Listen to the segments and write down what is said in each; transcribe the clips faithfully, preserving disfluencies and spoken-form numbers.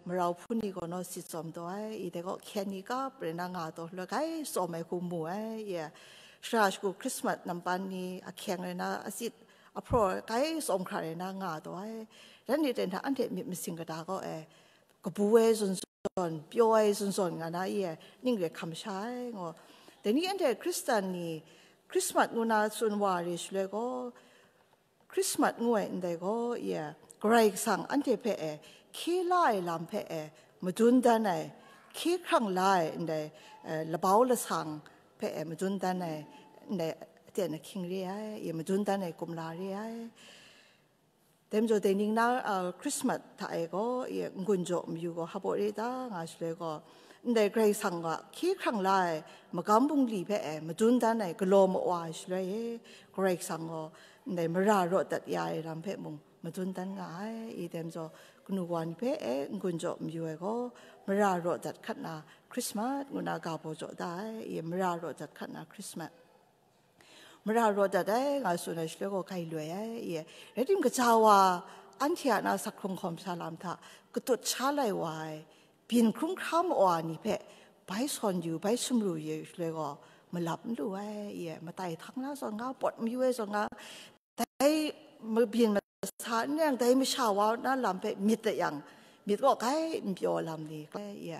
marau hpun ni gaw naw sit tsawm taw ai, i dai gaw hkyen ni kap rai na nga taw, loi grai tsawm ai hku mu ai, i, shara shagu Christmas nampan ni ahkyeng rai na, atsit ahpraw grai tsawm hkra rai na nga taw ai. Ran ni ten hta anhte myit masin kata gaw e, kabu ai zawn zawn, pyaw ai zawn zawn nga na i e, ning re hkam sha ai ngaw. Dai ni anhte Hkristan ni Christmas ngu na tsun wa re shaloi gaw, Christmas ngu ai ndai gaw, i e, Karai Kasang anhte hpe e, hkye la ai lam hpe e, madun dan ai, hkye hkrang la ai ndai, e, labau lasang hpe e, madun dan ai ndai, aten ahkying re ai, i madun dan ai kumla re ai. Dai majaw, dai ning na, a, Christmas hta e gaw, i n-gun jaw mayu gaw hpa baw re ta nga shaloi gaw, ndai Karai Kasang a hkye hkrang la ai magam bungli hpe e madun dan ai galaw mawa ai shaloi e, Karai Kasang gaw ndai mara raw dat ya ai lam hpe mung madun dan nga ai. I dai majaw, kanu wa ni hpe e n-gun jaw mayu ai gaw, mara raw dat hkat na Christmas ngu na ga baw jaw da ai. I mara raw dat hkat na Christmas. Mara raw dat ai nga tsun ai shaloi gaw grai loi ai, i, rai tim, kaja wa anhte a na sak hkrung hkawm sa lam hta katut sha lai wa ai, byin hkrung hkra mawa ni hpe bai sawn yu, bai sumru yu shaloi gaw malap n lu ai, i, matai htang na zawn nga, pawt mayu ai zawn nga, dai mabyin masa n rai yang, dai masha wa na lam hpe myit dat yang, myit gaw grai n pyaw lam ni, i,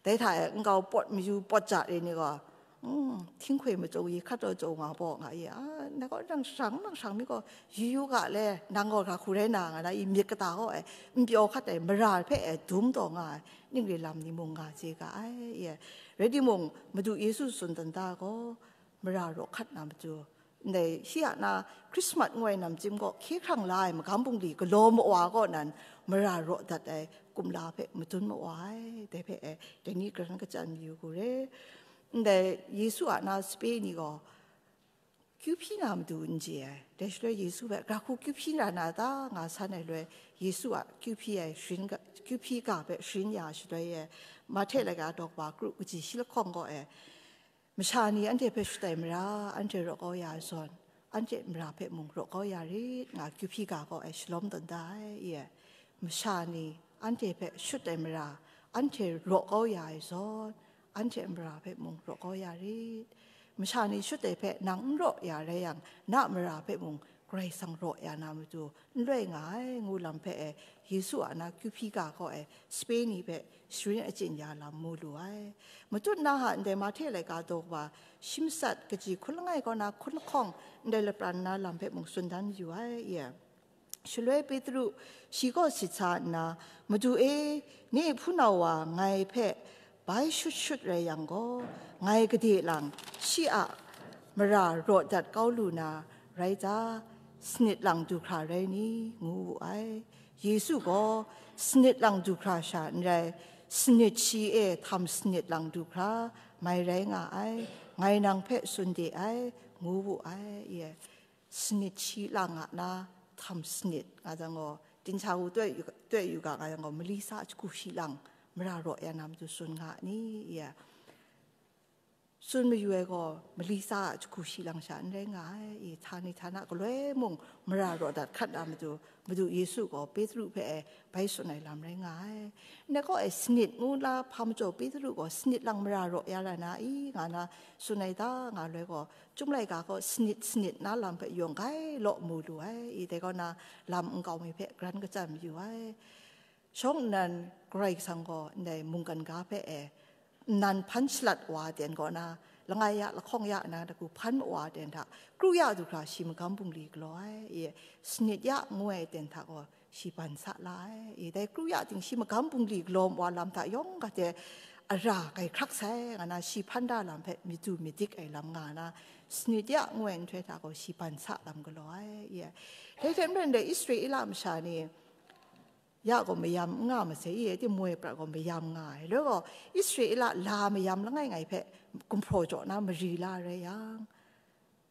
Dai hta e nkau pawt mayu pawt ja re ni gaw, "Mm, htinghkoi macung i hkat taw chyaw nga baw nga i, a, nang gaw nang shang, nang shang mi gaw yu yu ga le, nang gaw ga hku rai na," nga na i myit kata gaw e, n pyaw hkat ai mara hpe e dum taw nga ai, ning re lam ni mung nga chye ga ai, i, rai timung, Madu Yesu tsun dan da gaw, mara raw hkat na matu, ndai shi a na Christmas ngu ai namcim gaw hkye hkrang la ai magam bungli galaw mawa kaw nan mara raw dat ai kumla hpe madun mawa ai, dai hpe e, dai ni karan kachyan mayu hku re. Ndai Yesu a na sape ni gaw kyu hpyi na matu n chye ai. Dai shaloi Yesu hpe, "Gara hku kyu hpyi na na ta?" nga san ai loi, Yesu a kyu hpyi ai sharin ga, kyu hpyi ga hpe sharin ya shaloi e, Mahte laika daw kaba kru kaji shi lahkawng gaw e, "Masha ni anhte hpe shut ai mara, anhte raw kau ya ai zawn, anhte mara hpe mung raw kau ya rit," nga kyu hpyi ga gaw e shalawm tawn da ai, i e. Masha ni anhte hpe shut ai mara, anhte raw kau ya ai zawn, anhte mara hpe mung raw kau ya rit. Masha ni shut ai hpe nang n raw ya rai yang, na mara hpe mung Karai Kasang raw ya na matu n loi nga ai, ngu lam hpe e, Yesu a na kyu hpyi ga gaw e, sape ni hpe sharin achyin ya lam mu lu ai. Matut na a ndai Mahte laika daw kaba shi matsat kaji hkun langai kaw na hkun lahkawng ndai lapran na lam hpe mung tsun dan yu ai, i e. Shaloi Petru shi gaw sit sa nna, "Madu e, nye hpunau wa ngai hpe bai shut shut rai yang gaw, ngai gade lang shi a mara raw dat kau lu na rai ta? Sanit lang du hkra rai ni?" ngu wu ai. Yesu gaw, "Sanit lang du hkra sha n rai, sanit shi e htam sanit lang du hkra mai rai nga ai, ngai nang hpe tsun de ai," ngu wu ai, i e. Sanit shi lang a na htam sanit nga jang gaw, dinghta wu toi yu, toi yu ga nga jang gaw, mali tsa a jahku shi lang mara raw ya na matu tsun nga ni, i e. Tsun mayu ai gaw, mali tsa a jahku shi lang sha n rai nga ai, i, htani htana galoi mung mara raw dat hkat na matu, Madu Yesu gaw Petru hpe e bai tsun ai lam rai nga ai. Ndai gaw e, sanit ngu la hpa majaw Petru gaw sanit lang mara raw ya la na i, nga na tsun ai ta nga loi gaw, Chyum laika gaw sanit sanit na lam hpe yawng grai law mu lu ai, i, dai kaw na lam nkau mi hpe karan kachyan mayu ai. Shawng nnan Karai Kasang gaw ndai mungkan ga hpe e, nnan hpan shalat wa ten kaw na, langai ya, lahkawng ya na, dagu hpan mawa ten hta, kru ya du hkra shi magam bungli galaw ai, i, sanit ya ngu ai ten hta gaw, shi ban sa la ai. I, dai kru ya ting shi magam bungli galaw mawa lam hta yawng ga hte ara grai hkrak sai, nga na shi hpan da lam hpe myit du myit dik ai lam nga na, sanit ya ngu ai nhtoi hta gaw shi ban sa lam galaw ai. I, dai hte maren dai Israela masha ni ya gaw mayam n nga masai, i, timung prat gaw mayam nga ai. Loi gaw, Israela la mayam langai ngai hpe gumhpraw jaw na mari la rai yang,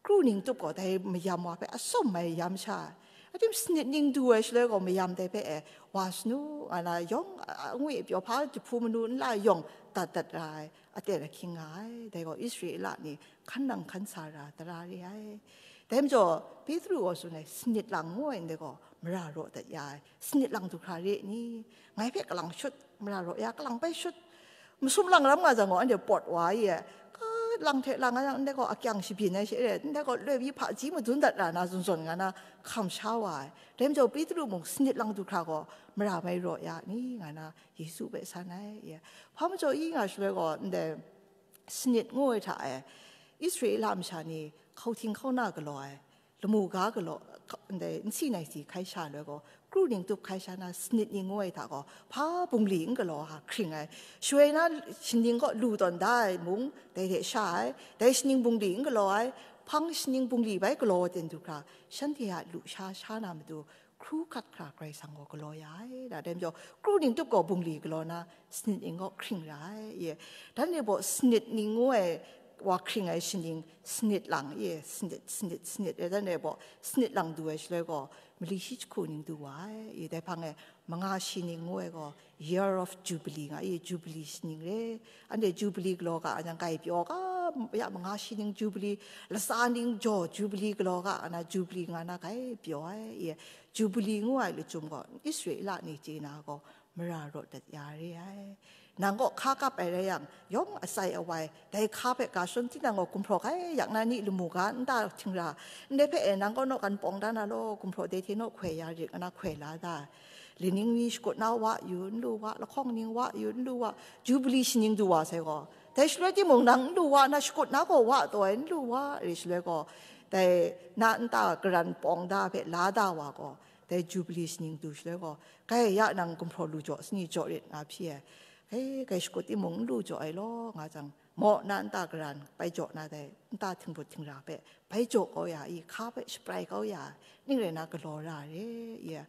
kru ning tup gaw dai mayam wa hpe atsawm ai yam sha ai. Atim sanit ning du ai shaloi gaw, mayam dai hpe e, wa sanu, nga na yawng, a, angwi pyaw hpa jahpu manu nla yawng dat dat ra ai, aten ahkying nga ai. Dai gaw Israela ni hkan nang hkan sa ra tara re ai. Dai majaw, Petru gaw tsun ai, sanit lang ngu ai ndai gaw, mara raw dat ya ai, sanit lang du hkra re ni? Ngai hpe kalang shut, mara raw ya, kalang bai shut. Masum lang ram nga jang gaw, anhte pawt wa ai, ka lang hte lang nga yang, ndai gaw akyang shabyin ai she re, ndai gaw loi mi hpaji madun dat ra na, zawn zawn nga na hkam sha wa ai. Dai majaw, Petru mung sanit lang du hkra gaw, mara bai raw ya ni, nga na Yesu hpe san ai. Hpa majaw i nga shaloi gaw, ndai sanit ngu ai hta e, Israela masha ni hkauhting hkauna galaw ai, lamu ga galaw, ndai nsi nai si hkai sha loi gaw, kru ning tup hkai sha na, sanit ni ngu ai hta gaw, hpa bungli n galaw ai hkring ai. Shawoi na shaning kaw lu tawn da ai mung, dai hte sha ai. Dai shaning bungli n galaw ai, hpang shaning bungli bai galaw ten du hkra, shanhte a lusha sha na matu, hkru hkat hkra Karai Kasang gaw galaw ya ai. Da, dai majaw, kru ning tup gaw bungli galaw na, sanit ning gaw hkring ra ai. Ye, dan e baw sanit ning ngu ai wa hkring ai shaning, sanit lang, ye, sanit, sanit, sanit, ye, dan e baw sanit lang du ai shaloi gaw, mali shi jahku ning du wa ai. Ye, dai hpang e manga shi ning ngu ai gaw, Year of Jubilee nga, ye, Jubilee shaning re. Anhte Jubilee galaw ga, nang kai pyaw ga, ya manga shi ning Jubilee, latsa ning jaw Jubilee galaw ga, ana Jubilee nga na kai pyaw ai, ye, Jubilee ngu ai lachyum gaw, Israela ni chye na gaw, mara raw dat ya re ai. Nang kaw hka kap ai rai yang, yawng atsai awai, dai hka hpe ga shadawn tinang gaw gumhpraw hkai yak na ni lamu ga nta htingra, ndai hpe e nang kaw naw kan pawng da na law, gumhpraw dai hte naw hkoi ya rit, nga na hkoi la da. Laning mi shakut na wa yu n lu wa, lahkawng ning wa yu n lu wa, Jubilee shaning du wa sai gaw, dai shaloi timung nang n lu wa, na shakut na gaw wa taw ai n lu wa, re shaloi gaw, dai na nta karan pawng da hpe la da wa gaw, dai Jubilee shaning du shaloi gaw, kai ya nang gumhpraw lu jaw sani jaw rit nga hpyi ai. Kai, kai shakut timung n lu jaw ai law, nga jang, maw na nta karan bai jaw na dai, nta htingbut htingra hpe bai jaw kau ya i, hka hpe shaprai kau ya, ning rai na galaw ra re, ye.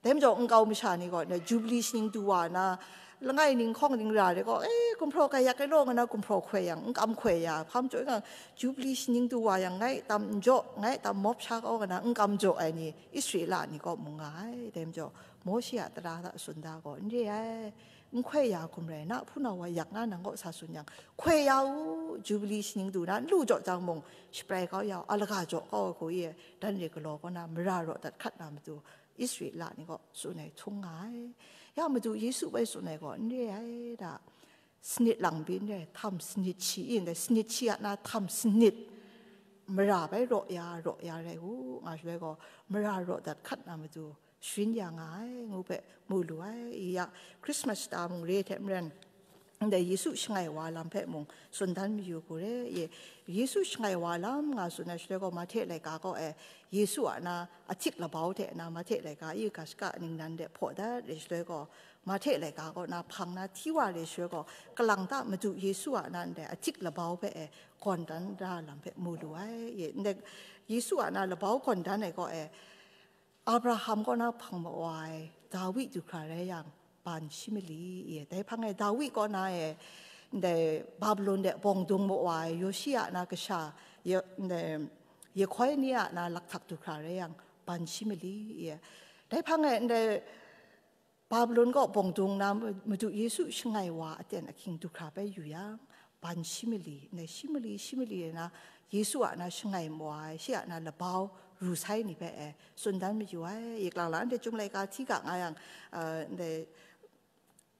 Dai majaw, nkau masha ni gaw, na Jubilee shaning du wa na, langai ning hkawng ning ra re gaw, e, gumhpraw kai yak ai law, nga na gumhpraw hkoi yang, n kam hkoi ya, hpa majaw nga, Jubilee shaning du wa yang, ngai tam n jaw, ngai tam mawp sha kau, nga na n kam jaw ai ni, Israela ni kaw mung nga ai. Dai majaw, Mawshe a tara hta tsun da gaw, n re ai, n hkoi ya hkum rai na, hpunau wa yak na nang kaw sa tsun yang, hkoi ya u, Jubilee shaning du na, n lu jaw jang mung, shaprai kau ya u, a laga jaw kau ai hku e, dan re galaw kau na, mara raw dat hkat na matu, Israela ni kaw tsun ai htung nga ai. Ya matu Yesu bai tsun ai gaw, n re ai da, sanit lang byin re, htam sanit shi, ndai sanit shi a na htam sanit, mara bai raw ya, raw ya rai u, nga shaloi gaw, mara raw dat hkat na matu, sharin ya nga ai, ngu hpe mu lu ai. I ya, Christmas shata mung re hte maren, ndai Yesu shangai wa lam hpe mung tsun dan mayu hku re, ye, Yesu shangai wa lam nga tsun ai shaloi gaw, Mahte laika kaw e, Yesu a na ahtik labau hte na, Mahte laika i ga shaka ningnan de hpaw dat re shaloi gaw, Mahte laika kaw na hpang na hti wa re shaloi gaw, kalang ta Madu Yesu a na ndai ahtik labau hpe e gawn dan da lam hpe mu lu ai. Ye, ndai Yesu a na labau gawn dan ai kaw e, Abraham kaw na hpang mawa ai Dawi du hkra rai yang, ban shi mali, ye, dai hpang e Dawi kaw na e, ndai Babulon de bawng dung mawa ai Yoshi a na kasha, ye, ndai Yekoinia a na laktak du hkra rai yang, ban shi mali, ye. Dai hpang e ndai Babulon kaw bawng dung na Madu Yesu shangai wa aten ahkying du hkra bai yu yang, ban shi mali, ndai shi mali, shi mali na, Yesu a na shangai mawa ai, shi a na labau ru sai ni hpe e tsun dan mayu ai. Yik lang la, anhte Chyum laika hti ga nga yang, eh, ndai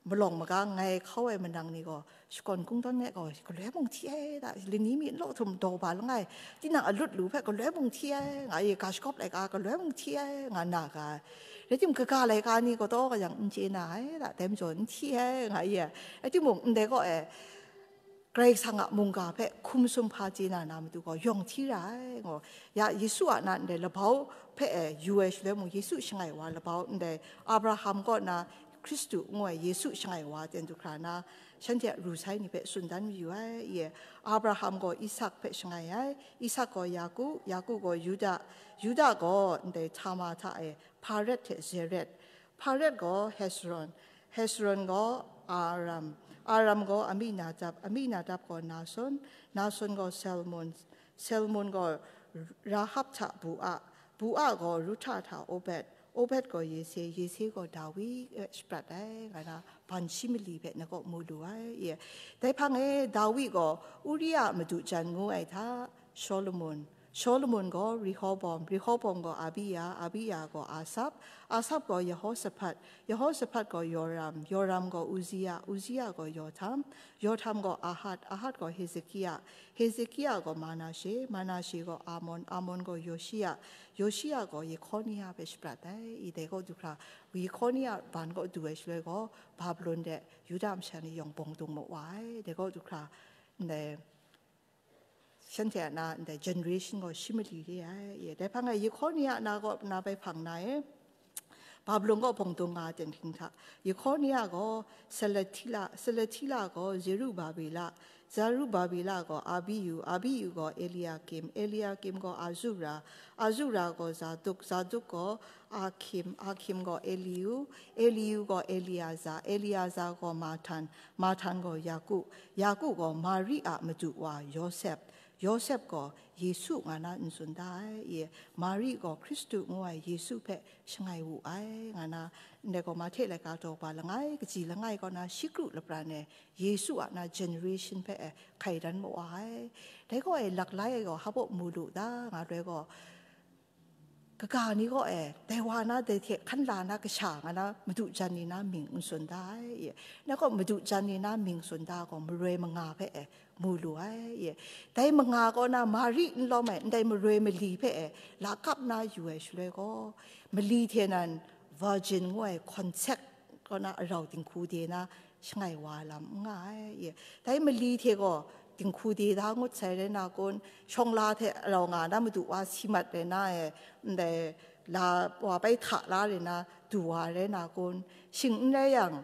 malawng maga ngai hkau ai manang ni gaw, shakawn kungdawn e gaw, galoi mung hti ai da, lani mi n law htum daw ba langai, tinang alut lu hpe galoi mung hti ai, nga ye, ga shagawp laika galoi mung hti ai, nga na ga ai. Rai timung, kaga laika ni gaw taw ga yang n chye na ai da, dai majaw n hti ai, nga ye. Rai timung, ndai kaw e, Karai Kasang a mungga hpe hkum sumhpa chye na na matu gaw yawng hti ra ai, ngaw. Ya, Yesu a na ndai labau hpe e yu ai shaloi mung, Yesu shangai wa labau ndai Abraham kaw na Hkristu ngu ai Yesu shangai wa ten du hkra na, shanhte a ru sai ni hpe tsun dan mayu ai, ye. Abraham gaw Isak hpe shangai ai, Isak gaw Yaku, Yaku gaw Yuda, Yuda gaw ndai Tama hta e Hparet hte Zeret, Hparet gaw Hesron, Hesron gaw Aram, Aram gaw Aminadab, Aminadab gaw Nason, Nason gaw Salmon, Salmon gaw Rahab hta Bua, Bua gaw Ruhta hta Obed, Obed gaw Yese, Yese gaw Dawi hpe shaprat ai, nga na ban shi mali hpe na kaw mu lu ai, ye. Dai hpang e Dawi gaw Uria a madu jan ngu ai hta, Solomon, Solomon gaw Rehoboam, Rehoboam gaw Abiya, Abiya gaw Asap, Asap gaw Yehosaphat, Yehosaphat gaw Yoram, Yoram gaw Uzziya, Uzziya gaw Yotam, Yotam gaw Ahad, Ahad gaw Hezekiya, Hezekiya gaw Manashe, Manashe gaw Amon, Amon gaw Yoshiya, Yoshiya gaw Yekhonia hpe shaprat ai. I dai kaw du hkra, Yekhonia ban kaw du ai shaloi gaw, Babilon de Yuda masha ni yawng bawng dung mawa ai. Dai kaw du hkra, ndai shanhte a na ndai generation gaw shi mali re ai. Ye, dai hpang e Yekhonia a na kaw na bai hpang na e, Babilon kaw bawng dung nga ai ten hking hta, Yekhonia gaw Salatila, Salatila gaw Zerubabela, Zerubabela gaw Abiyu, Abiyu gaw Eliakim, Eliakim gaw Azura, Azura gaw Zaduk, Zaduk gaw Akim, Akim gaw Eliu, Eliu gaw Eliaza, Eliaza gaw Matan, Matan gaw Yaku, Yaku gaw Mari a madu wa Yosep, Yosep gaw Yesu nga na n tsun da ai. Ye, Mari gaw Hkristu ngu ai Yesu hpe shangai wu ai, nga na, ndai gaw Mahte laika daw ba langai kaji langai kaw na shi kru lapran e Yesu a na generation hpe e hkai dan mawa ai. Dai gaw e laklai e gaw hpa mu lu da, nga doi gaw, kaga ni gaw e, dai wa na dai hte hkan la na kasha nga na madu jan ni na mying n tsun da ai. Ye, na gaw madu jan ni na mying tsun da gaw maroi manga hpe e mu lu ai. Ye, dai manga kaw na Mari n lawm ai, ndai maroi mali hpe e lakap na yu ai shaloi gaw, mali hte nan virgin ngu ai concept kaw na arau dinghku de na shangai wa lam n nga ai. Ye, dai mali hte gaw dinghku de da ngut sai rai na kun, shawng la hte rau nga na madu wa si mat rai na e, ndai la wa bai hta la rai na du wa rai na kun, shing n rai yang,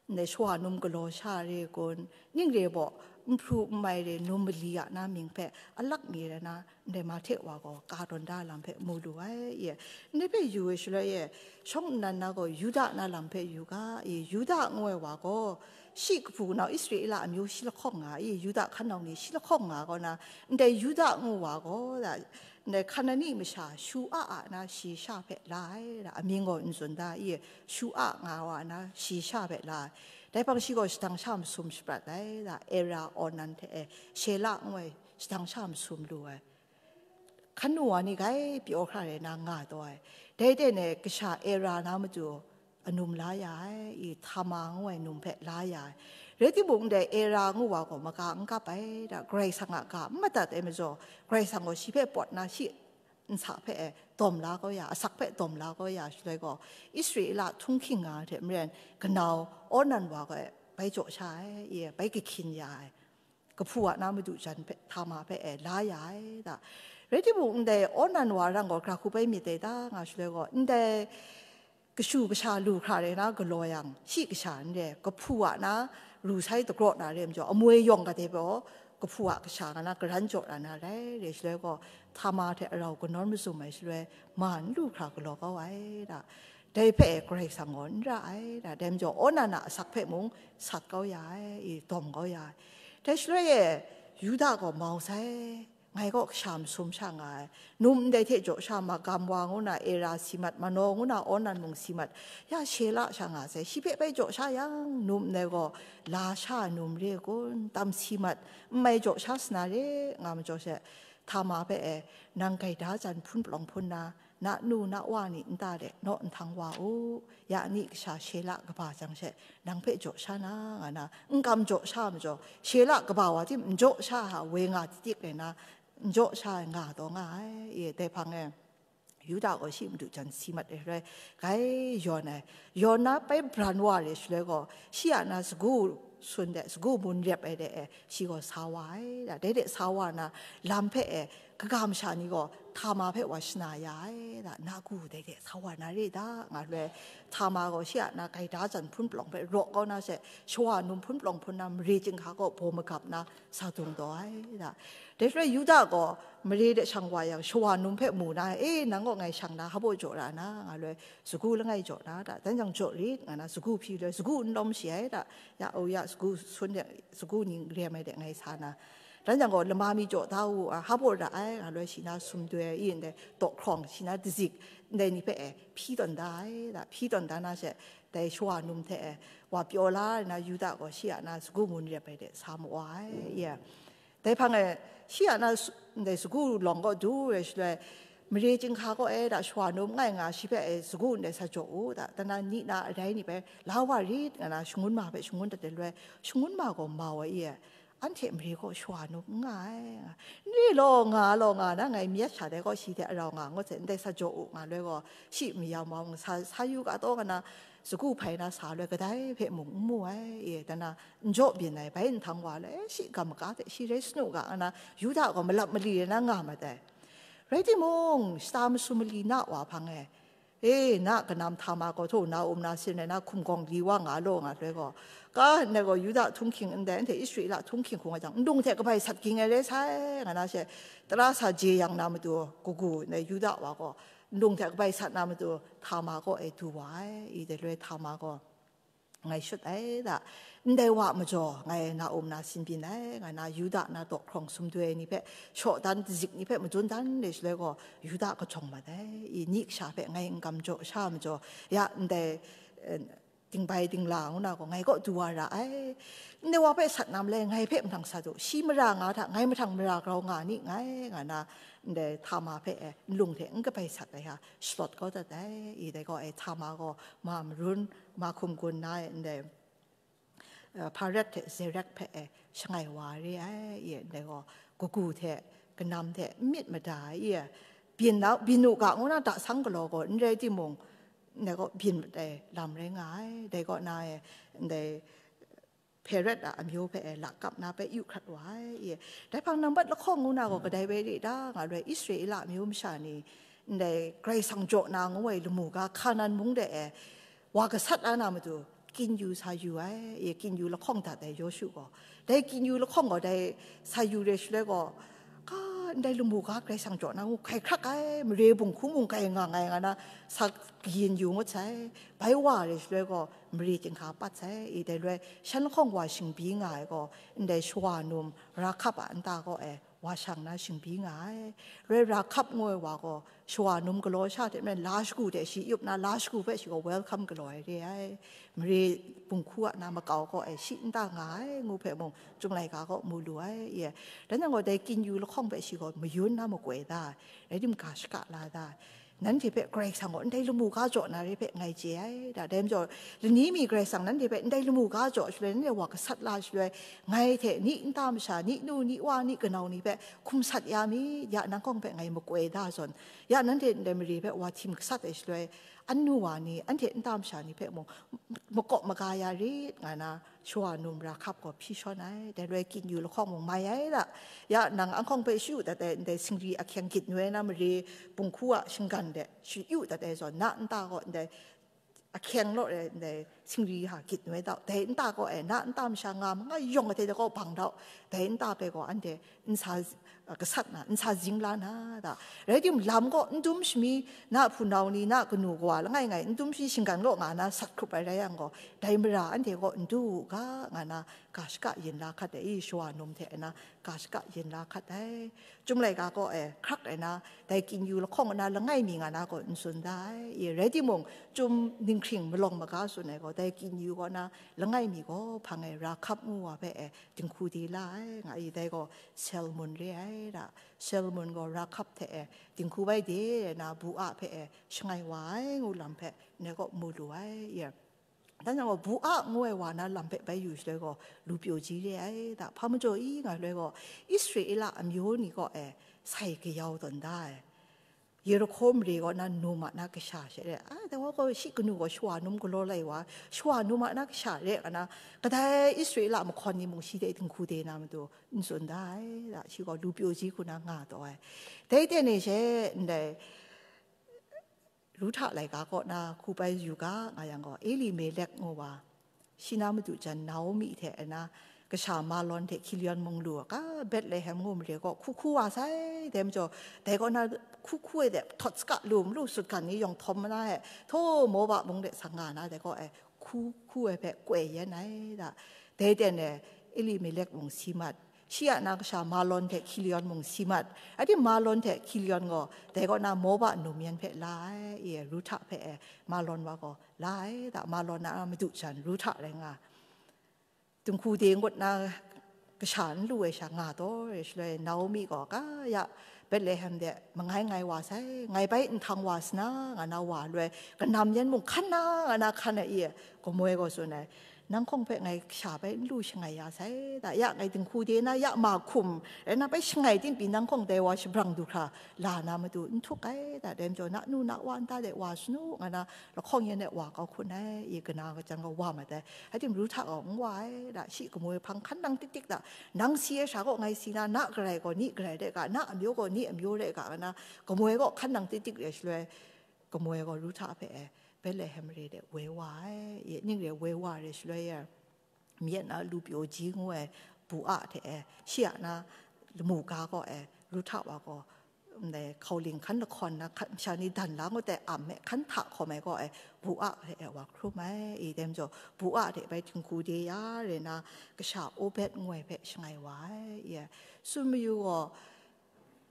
ndai shawa num galaw sha re kun, ning re baw, n hpru n mai re num mali a na mying hpe alak mi rai na, ndai Mahte wa gaw ka tawn da lam hpe mu lu ai. Ye, ndai hpe yu ai shaloi e, shawng nnan na gaw Yuda na lam hpe yu ga, ye, Yuda ngu ai wa gaw, shi kabu nau Israela amyu shi lahkawng nga, ye, Yuda hkan nau ni shi lahkawng nga gaw na, ndai Yuda ngu wa gaw, da, ndai Hkanani masha Shua a na shayi sha hpe la ai, da, amying gaw n tsun da, ye, Shua nga wa na shayi sha hpe la ai. Dai hpang shi gaw shadang sha masum shaprat ai, da, Era, Onan hte e, Shela ngu ai shadang sha masum lu ai. Hkan nu wa ni grai pyaw hkra rai na nga taw ai. Dai ten e kasha Era na matu anum la ya ai, i Tama ngu ai num hpe la ya ai. Rai timung, ndai Era ngu wa gaw maga n kap ai, da, Karai Kasang a ga n madat ai majaw, Karai Kasang gaw shi hpe pawt na shi nsa hpe e dawm la kau ya, asak hpe dawm la kau ya shaloi gaw, Israela htunghking nga hte maren, kanau Onan wa gaw e bai jaw sha ai, i bai kahkyin ya ai. Kahpu a na madu jan hpe, Tama hpe e la ya ai, da. Rai timung, ndai Onan wa rang gaw gara hku bai myit dai ta nga shaloi gaw, ndai kashu kasha lu hkra rai na galaw yang, shi kasha n re, kahpu a na ru sai dagraw na re majaw, amoi yawng gade baw, kahpu a kasha nga na karan jaw ra na rai, re shaloi gaw, Tama hte arau kanawn mazum ai shaloi, ma n lu hkra galaw kau ai, da. Dai hpe Karai Kasang gaw n ra ai, da. Dai majaw, Onan a asak hpe mung sat kau ya ai, i dawm kau ya ai. Dai shaloi e, Yuda gaw mau sai, ngai kaw kasha masum sha nga ai. Num ndai hte jaw sha magam wa ngu na Era si mat, Mano ngu na Onan mung si mat, ya Shela sha nga sai. Shi hpe bai jaw sha yang, num ndai gaw la sha num re kun, tam si mat, n mai jaw sha sana re, nga majaw she, Tama hpe e, nang gaida jan hpun palawng hpun na, na nu na wa ni nta de naw nhtang wa u, ya ni kasha Shela kaba jang she, nang hpe jaw sha na, nga na, n kam jaw sha majaw, Shela kaba wa tim n jaw sha ha, woi nga titik rai na, n jaw sha ai nga taw nga ai, e, dai hpang e, Yuda gaw shi madu jan si mat ai rai, gai yawn ai, yawn na bai bran wa re shaloi gaw, shi a na sagu sun de, sagu mun rep ai de e, shi gaw sa wa ai, da, dai de sa wa na, lam hpe e, kaga masha ni gaw Tama hpe wa shana ya ai, da, na gu dai de sa wa na re da, nga loi, Tama gaw shi a na gaida jan hpun palawng hpe raw kau na she, shawa num hpun palawng hpun na mare chyinghka gaw baw magap na sa dung taw ai, da. Dai shaloi Yuda gaw mare de shang wa yang, shawa num hpe mu na, e, nang gaw ngai shang na, hpa baw jaw ra na, nga loi, sagu langai jaw na, da, dan jang jaw rit, nga na, sagu hpyi loi, sagu n lawm shi ai, da, ya, o, ya, sagu sun de, sagu ning rem ai de ngai sa na, dan jang gaw lama mi jaw da u, a, hpa baw ra ai, nga loi, shi na sumdoi, i ndai, daw hkrawng, shi na dazik, ndai ni hpe e, hpyi tawn da ai, da, hpyi tawn da na she, dai shawa num hte e, wa pyaw la ai na, Yuda gaw shi a na sagu mun rep ai de sa mawa ai, ye. Dai hpang e, shi a na su-, ndai sagu lawng kaw du ai shaloi, mare chyinghka kaw e da shawa num nngai nga, shi hpe e sagu ndai sa jaw u da, tana ni na arai ni bai la wa rit nga na shangun ma hpe shangun dat ai loi, shangun ma gaw mau ai i e, anhte mare kaw shawa num n nga ai. N re law nga, law nga na ngai myat sha dai kaw shi hte arau nga ngut sai, ndai sa jaw u nga loi gaw, shi mayam wa mung sa, sa yu ga taw nga na, sagu hpai na sa loi kadai hpe mung n mu ai, e, tana n jaw byin ai, bai nhtang wa le, shi gam maga hte shi rai sanu ga, ana Yuda gaw malap mali rai na nga mat ai. Rai timung, shata masum mali na wa hpang e, e, na kanam Hta ma gaw, htaw na um na sin rai na hkum gawng li wa nga law nga loi gaw, ka ndai gaw Yuda htunghking ndai, anhte Israela htunghking hkung ai jang, ndung hte kabai sat ging ai rai sai, nga na she, tara sa je yang na matu, kagu ndai Yuda wa gaw, ndung hte kabai sat na matu, Hta ma kaw e du wa ai, i dai loi Hta ma gaw, ngai shut ai da, ndai wa majaw ngai na um na sin byin ai, nga na Yuda na daw hkrawng sumdoi ai ni hpe, shaw dan, dazik ni hpe madun dan re shaloi gaw, Yuda kajawng mat ai, i ni kasha hpe ngai n gam jaw sha majaw, ya ndai, eh, dingbai dingla ngu na gaw ngai kaw du wa ra ai. Ndai wa hpe sat na malai, ngai hpe mahtang sat u, shi mara nga hta, ngai mahtang mara grau nga ni ngai, nga na, ndai Hta ma hpe, eh, nlung hte n kabai sat ai ha, shalawt kau dat ai, i dai gaw, eh, Hta ma gaw ma marun, ma hkum gun na e, ndai, eh, Paret hte Zerek hpe, eh, shangai wa re ai, i e, ndai gaw, kagu hte, kanam hte, n myit mada ai, i e, byin na, byin u ga, ngu na, da sang galaw gaw, n rai timung, ndai gaw, byin mat ai lam rai nga ai, dai kaw na e, ndai, Hperet a amyu hpe e lakap na hpe yu hkrat wa ai, i e. Dai hpang nambat lahkawng ngu na gaw kadai bai re ta nga loi, Israela amyu masha ni ndai Karai Kasang jaw na ngu ai lamu ga Hkanan mung de e wa gasat la na matu, kyin yu sa yu ai, i e, kyin yu lahkawng dat ai Yawshu gaw. Dai kyin yu lahkawng gaw dai sa yu re shaloi gaw, ka ndai lamu ga Karai Kasang jaw na ngu hkai hkrak ai, mare bunghku mung kai nga ngai nga na sa kayin yu ngut sai, bai wa re shaloi gaw, mare chyinghka pat sai, i dai loi shan lahkawng wa shingbyi nga ai gaw, ndai shawa num Rahkab a nta kaw e wa shang na shingbyi nga ai. Loi Rahkab ngu ai wa gaw, shawa num galaw sha hte maren la shagu hte shi yup na, la shagu hpe shi gaw welcome galaw ai re ai. Mare bunghku a na makau kaw e shi nta nga ai ngu hpe mung, Chyum laika kaw mu lu ai, i e. Dan jang gaw, dai kyin yu lahkawng hpe shi gaw mayun na makoi da ai, rai tim ga shaka la da ai. Nanhte hpe Karai Kasang gaw ndai lamu ga jaw na re hpe ngai chye ai da. Dai majaw, lani mi Karai Kasang nanhte hpe ndai lamu ga jaw shaloi, nanhte wa gasat la shaloi, ngai hte ni nta masha, ni nu, ni wa, ni kanau ni hpe hkum sat ya mi, ya nang hkawng hpe ngai makoi da zawn, ya nanhte ndai mare hpe wa htim gasat ai shaloi, anu wa ni, anhte nta masha ni hpe mung makawp maga ya rit, nga na, shawa num Rahkab gaw hpyi shawn ai. Dai loi kyin yu lahkawng mung mai ai da. Ya nang anhkawng hpe shu dat ai ndai singri ahkyeng gyit noi na mare bunghku a shinggan de shu yu dat ai zawn, na nta gaw ndai ahkyeng law re ndai singri ha gyit noi dau. Dai nta gaw e, na nta masha nga manga yawng ai hte gaw bang dau. Dai nta hpe gaw anhte n sa, uh, gasat na, n sa zing la na da. Rai timung, lam gaw n dum shami, na hpunau ni, na kanu kawa langai ngai n dum shi shinggan gaw nga na sat hkrup ai rai yang gaw, dai mara anhte gaw n du u ga, nga na ga shaka yin la hkat ai, i shawa num hte na ga shaka yin la hkat ai. Chyum laika kaw e hkrak ai na, dai kyin yu lahkawng na langai mi nga na gaw n tsun da ai, i rai timung, chyum ninghkring malawng maga tsun ai gaw, dai kyin yu kaw na langai mi gaw hpang e Rahkab ngu wa hpe e dinghku de la ai, nga i, dai gaw Salmon re ai da. Salmon gaw Rahkab hte e dinghku bai de ai na, Bua hpe e shangai wa ai ngu lam hpe ndai gaw mu lu ai, i. Dan jang gaw, Bua ngu ai wa na lam hpe bai yu shaloi gaw, lu pyaw ji re ai da. Hpa majaw i nga shaloi gaw, Israela amyu ni kaw e sai kayau tawn da ai. Yerihko mare kaw na num a na kasha she re ai. Dai wa gaw shi kanu gaw shawa num galaw lai wa, shawa num a na kasha re nga na, kadai Israela mahkawn ni mung shi hte dinghku de na matu n tsun da ai da, shi gaw lu pyaw ji hku na nga taw ai. Dai ten e she ndai Ruhta laika kaw na hku bai yu ga nga yang gaw, Elimelek ngu wa, shi na madu jan Naomi hte na kasha Malon hte Kilion mung lu, ka Betlehem ngu mare gaw hku hku wa sai. Dai majaw, dai kaw na hku hku ai de, htawt saga lu malu, sutgan ni yawng htawm na e, htaw Moba mung de sa nga na, dai kaw e hku hku ai hpe koi yen ai da. Dai ten e Elimelek mung si mat, shi a na kasha Malon hte Kilion mung si mat. Rai timung, Malon hte Kilion gaw dai kaw na Moba num yan hpe la ai, i e, Ruhta hpe e, Malon wa gaw la ai da. Malon a madu jan Ruhta rai nga, dinghku de ngut na kasha n lu ai sha nga taw re shaloi, Naomi gaw, "Ga ya, Bethlehem de mangai ngai wa sai, ngai bai nhtang wa sa na," nga na wa loi, kanam yan mung hkan na nga na hkan ai i, Gamoy gaw tsun ai, "Nang hkawng hpe ngai kasha bai n lu shangai ya sai, da ya ngai dinghku de na ya ma hkum rai na bai shangai tim pyi nang hkawng dai wa shabrang du hkra la na matu n htuk ai, da dai majaw na nu na wa nta de wa sanu," nga na lahkawng yan e wa kau hkun ai, i kana kajang gaw wa mat ai. Haitim Ruhta gaw n wa ai, da shi Gamoy hpang hkan nang tik tik da, "Nang si ai sha gaw ngai si na, na garai gaw ni garai re ga, na amyu gaw ni amyu re ga," nga na Gamoy gaw hkan nang tik tik re shaloi, Gamoy gaw Ruhta hpe e Bethlehem mare de woi wa ai, i ning re woi wa re shaloi e, myit na lu pyaw ji ngu ai bu a hte e, shi a na lamu ga gaw e, Ruhta wa gaw, ndai hkauling hkan lahkawn na hkan masha ni dan la ngut ai am e hkan hta hkawm ai gaw e, bu a hte e wa hkrum ai, i dai majaw, bu a hte bai dinghku de ya re na, kasha Obed ngu ai hpe shangai wa ai, i, tsun mayu gaw,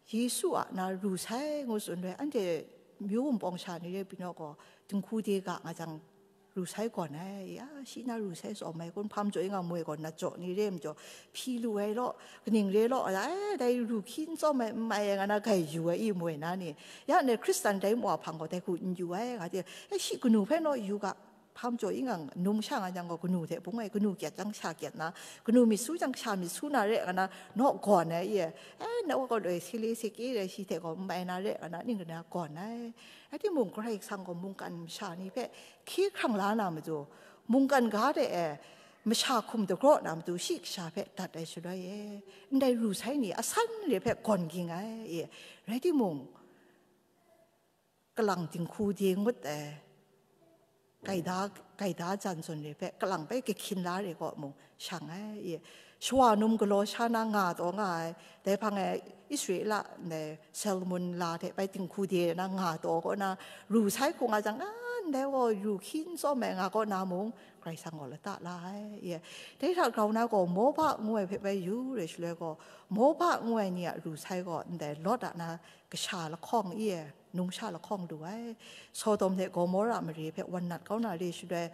Yesu a na ru sai ngu tsun loi, anhte myu wunpawng sha ni re pyi naw gaw, dinghku de ga nga jang, ru sai gawn ai, ya, shi na ru sai tsawm ai kun, hpa majaw i nga moi gaw, nat jaw ni re majaw, hpyi lu ai law, kaning re law, ai, dai ru hkyi n tsawm ai, n mai ai, nga na gai yu ai i moi na ni, ya, ndai Hkristan dai mwa hpang gaw, dai hku n yu ai, nga de, e, shi kanu hpe naw yu ga, hpa majaw i nga, num sha nga jang gaw, kanu hte bung ai, kanu kyat jang sha kyat na, kanu myit su jang sha myit su na re, nga na, naw gawn ai, i, e, na wa gaw loi se le se kye rai shi hte gaw, n mai na re, nga na, ning rai na gawn ai. Rai timung, Karai Kasang gaw mungkan masha ni hpe hkye hkrang la na matu, mungkan ga de e masha hkum dagraw na matu, shi kasha hpe dat ai shaloi e, ndai ru sai ni asan re hpe gawn ging ai, i, rai timung, kalang dinghku de ngut ai, gaida, gaida jan zawn re hpe kalang bai kahkyin la re kaw mung shang ai, i, shawa num galaw sha na nga taw nga ai, dai hpang e Israela ndai Solomon la hte bai dinghku de na nga taw kaw na, ru sai hku nga jang, a, ndai gaw ru hkyi n tsawm ai nga kaw na mung, Karai Kasang gaw lata la ai, i. Dai hta grau na gaw, Moba ngu ai hpe bai yu re shaloi gaw, Moba ngu ai ni a ru sai gaw ndai Lot a na kasha lahkawng, i, nungsha lahkawng lu ai. Sodom hte Gomora mare hpe wan nat kau na re shaloi,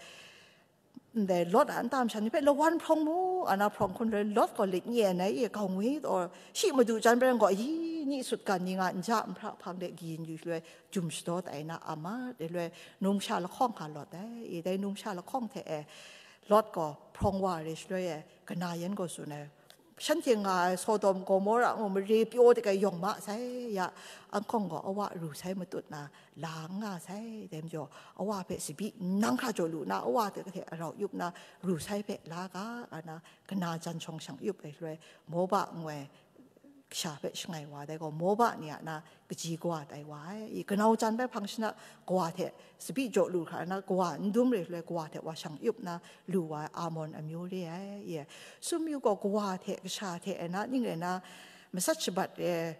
ndai Lot a nta masha ni hpe lawan hprawng mu, a na hprawng hkun loi, Lot gaw lit nye ai, i, gau ngwi taw, shi madu jan bai rawng gaw, yi, ni sutgan ni nga nja nhpra hpang de kayin yu shaloi, jum shadaw tai na a mat, dai loi, nungsha lahkawng hka lawt ai, i, dai nungsha lahkawng hte e, Lot gaw hprawng wa re shaloi e, kana yan gaw tsun ai, shanhte nga ai Sodom, Gomora ngu mare pyaw de kai yawng ma sai, ya, anhkawng gaw awa ru sai matut na la n nga sai, dai majaw, awa hpe sabi nang hkra jaw lu na, awa hte arau yup na, ru sai hpe la ga, a na, kana jan shawng shang yup ai shaloi, Moba ngu ai kasha hpe shangai wa, dai gaw Moba ni a na kaji kawa tai wa ai, i, kanau jan bai hpang shana kawa hte sabi jaw lu hkra na, kawa n dum re shaloi, kawa hte wa shang yup na lu wa ai, Amon amyu re ai, i, sum yu gaw kawa hte kasha hte e na, ning rai na, masat shabat e,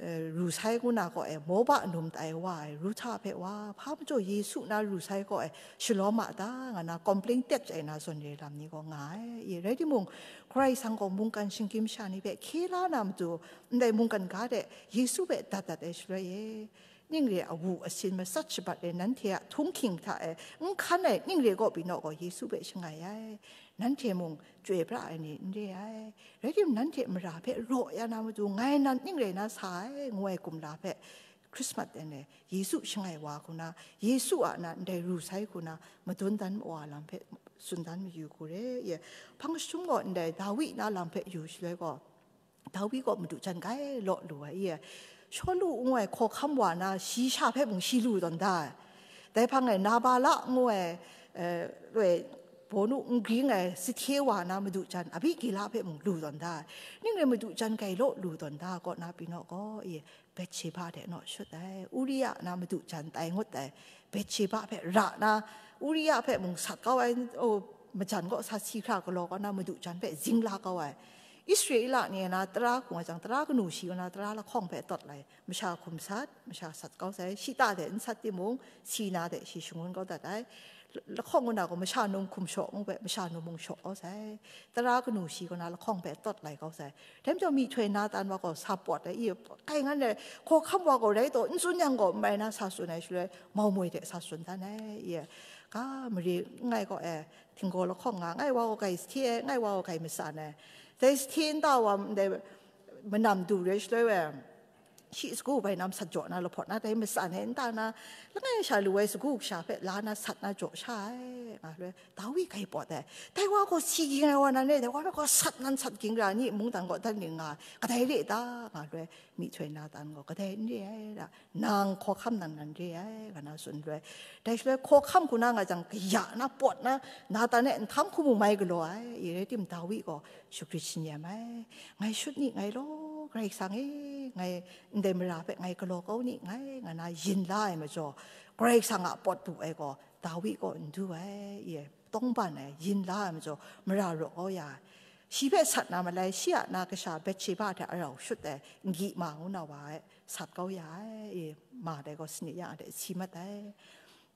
e, ru sai ngu na kaw e, Moba num tai wa ai, Ruhta hpe wa, hpa majaw Yesu na ru sai kaw e, shalawm a ta, nga na complain tet ai na zawn re lam ni gaw nga ai, i, rai timung, Karai Kasang gaw mungkan shinggyim sha ni hpe hkye la na matu, ndai mungkan ga de Yesu hpe dat dat ai shaloi e, ning re a wu asin masat shabat e, nanhte a htunghking hta e n hkan ai ning re gaw pyi naw gaw, Yesu hpe shangai ai, nanhte mung chyoi pra ai ni n re ai. Rai timung, nanhte mara hpe raw ya na matu, ngai nan ning rai na sa ai, ngu ai kumla hpe, Christmas dan e Yesu shangai wa hku na, Yesu a na ndai ru sai hku na, madun dan mawa lam hpe tsun dan mayu hku re, i, hpang jahtum gaw ndai Dawi na lam hpe yu shaloi gaw, Dawi gaw madu jan grai law lu ai, i, Shawlu ngu ai hkawhkam wa na, shi sha hpe mung shi lu tawn da ai. Dai hpang e Nabala ngu ai, e, loi, bawnu n gring ai sahte wa na madu jan Abigila hpe mung lu tawn da ai. Ning rai madu jan grai law lu tawn da kaw na pyi naw gaw, i, Betsheba de naw shut ai, Uria na madu jan tai ngut ai, Betsheba hpe ra na, Uria hpe mung sat kau ai, o, majan kaw sat si hkra galaw kau na, madu jan hpe zing la kau ai, Israela ni na tara hku nga jang, tara kanu shi kaw na, tara lahkawng hpe tawt lai, masha hkum sat, masha sat kau sai, shita de n sat timung, si na de shi shangun kau dat ai, lahkawng kaw na gaw masha num hkum shaw ngu hpe, masha num mung shaw kau sai, tara kanu shi kaw na lahkawng hpe tawt lai kau sai. Dai majaw myihtoi Natan wa gaw sa pawt ai, i, kai ngan ai, hkawhkam wa gaw rai taw, n tsun yang gaw, n mai na sa tsun ai shaloi, mau moi hte sa tsun dan ai, i, ga mare n ngai gaw e, htinggaw lahkawng nga, ngai wa gaw grai sahte ai, ngai wa gaw grai matsan ai, Dai sahte nta wa ndai manam du re shaloi we, shi sagu bai na masat jaw na lahpawt na, dai matsan e nta na, langai sha lu ai sagu kasha hpe la na sat na jaw sha ai, nga loi, Dawi grai pawt ai. Dai wa gaw si ging ai wa nan re, dai wa hpe gaw sat nan sat ging ra ni, mungdan gaw dan ning nga, kadai re ta, nga loi, myihtoi Natan gaw, kadai n re ai da, nang hkawhkam nan nan re ai, nga na tsun loi. Dai shaloi hkawhkam hku na nga jang, kaya na pawt na, Natan e nhtam hku mung mai galaw ai, i rai tim Dawi gaw shagrit shanyem ai. Ngai shut ni ngai law, Karai Kasang e, ngai ndai mara hpe ngai galaw kau ni ngai, nga na yin la ai majaw, Karai Kasang a pawt bu ai gaw Dawi gaw n du ai, i tawngban ai, yin la ai majaw, mara raw kau ya ai. Shi hpe sat na malai, shi a na kasha Betsheba hte arau shut ai, n-gyi ma ngu na wa ai, sat kau ya ai, i ma dai gaw sani ya a hte si mat ai.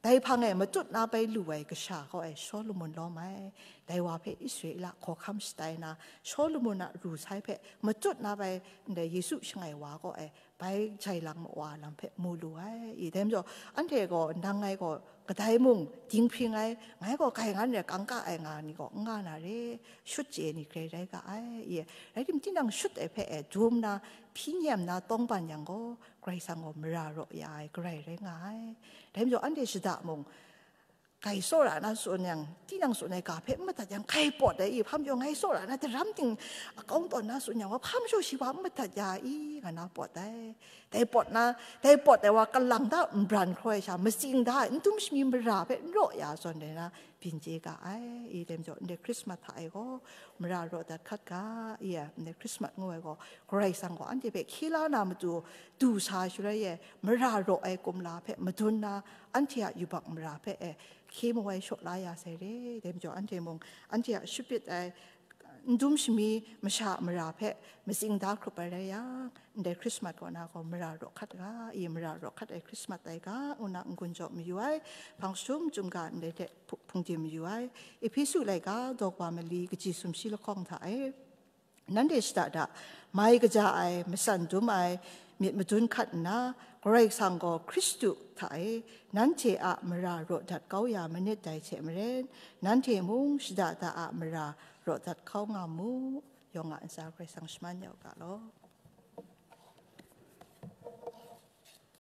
Dai hpang e matut na bai lu ai kasha kaw ai Shawlumon lawm ai. Dai wa hpe Israela hkawhkam shatai na, Shawlumon a ru sai hpe matut na bai ndai Yesu shangai wa kaw ai bai jai lang mawa lam hpe mu lu ai. I dai majaw, anhte gaw nang ngai gaw kadai mung dinghpring ai, ngai gaw grai ngan re kangka ai nga ni gaw n nga na re, shut chye ni grai rai ga ai. I rai tim, tinang shut ai hpe e dum na, hpyi nyem na tawngban yang gaw, Karai Kasang gaw mara raw ya ai, grai rai nga ai. Dai majaw, anhte shada mung, grai tsawra na tsun yang, tinang tsun ai ga hpe n madat yang, grai pawt ai, i hpa majaw ngai tsawra na daram ting akau tawn na tsun yang, wa hpa majaw shi wa n madat ya i, nga na pawt ai. Dai pawt na, dai pawt ai wa kalang da n bran hkraw ai sha, matsing da ai, n dum shami mara hpe n raw ya zawn rai na, byin chye ga ai. I dai majaw, ndai Christmas hta e gaw, mara raw dat hkat ga, i, ndai Christmas ngu ai gaw, Karai Kasang gaw anhte hpe hkye la na matu du sa ai shaloi e, mara raw ai kumla hpe madun na, anhte a yubak mara hpe e, hkye mawai shaw la ya sai re. Dai majaw, anhte mung, anhte a shapit ai, n dum shami masha mara hpe matsing da hkrup ai rai yang, ndai Christmas kaw na gaw mara raw hkat ga, i mara raw hkat ai Christmas tai ga, ngu na n-gun jaw mayu ai, hpang jahtum chyum ga ndai hte hpu-, hpungdim mayu ai. Ehpesu laika daw kaba mali kaji sumshi lahkawng hta e, nanhte shada da, mai kaja ai, matsan dum ai, myit madun hkat nna, Karai Kasang gaw Hkristu hta e nanhte a mara raw dat kau ya manit dai hte maren, nanhte mung shada da a mara raw dat kau nga mu. Yawng a ntsa Karai Kasang shaman ya u ga law.